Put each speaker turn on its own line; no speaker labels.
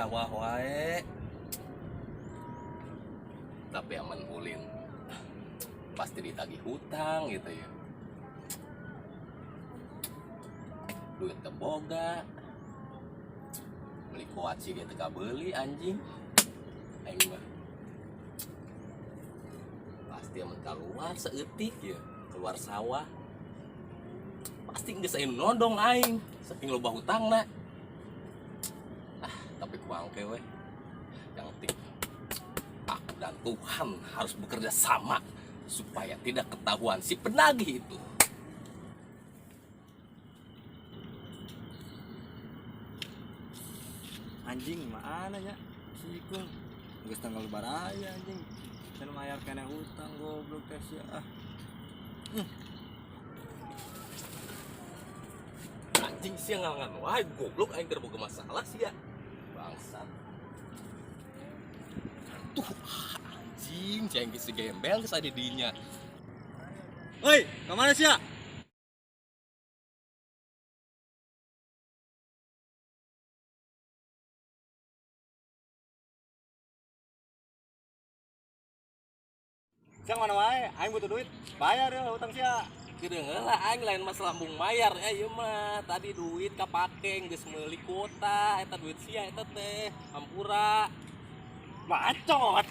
sawah wae. Tapi aman ulin pasti ditagih hutang gitu ya. Duit teu boga. Beli kuaci ge teu kabeli, anjing. Aing mah pasti amun keluar saeutik ya, keluar sawah pasti geus aya nu nodong aing saking loba hutangna. Ah, tapi kumaha engke we, yang penting aku dan Tuhan harus bekerja sama supaya tidak ketahuan si penagih itu.
Anjing, mana nya si Ikung? Geus tanggal baraya, anjing. Can mayar keneh hutang, goblok teh sia ah.
Anjing sia, ngalangan wae, goblok. Aing teu boga masalah sia, bangsat. Tuh, ah, anjing, ceng si gembel geus ada dinya.
Hoi, kemana sia? Sia mana wae, aing butuh duit. Bayar ya hutang sia.
Kedengeran lah, aing lain masalah embung mayar ya ieu mah. Tadi duit kapake geus meuli kuota, eta duit sia eta teh. Hampura.
Bacot.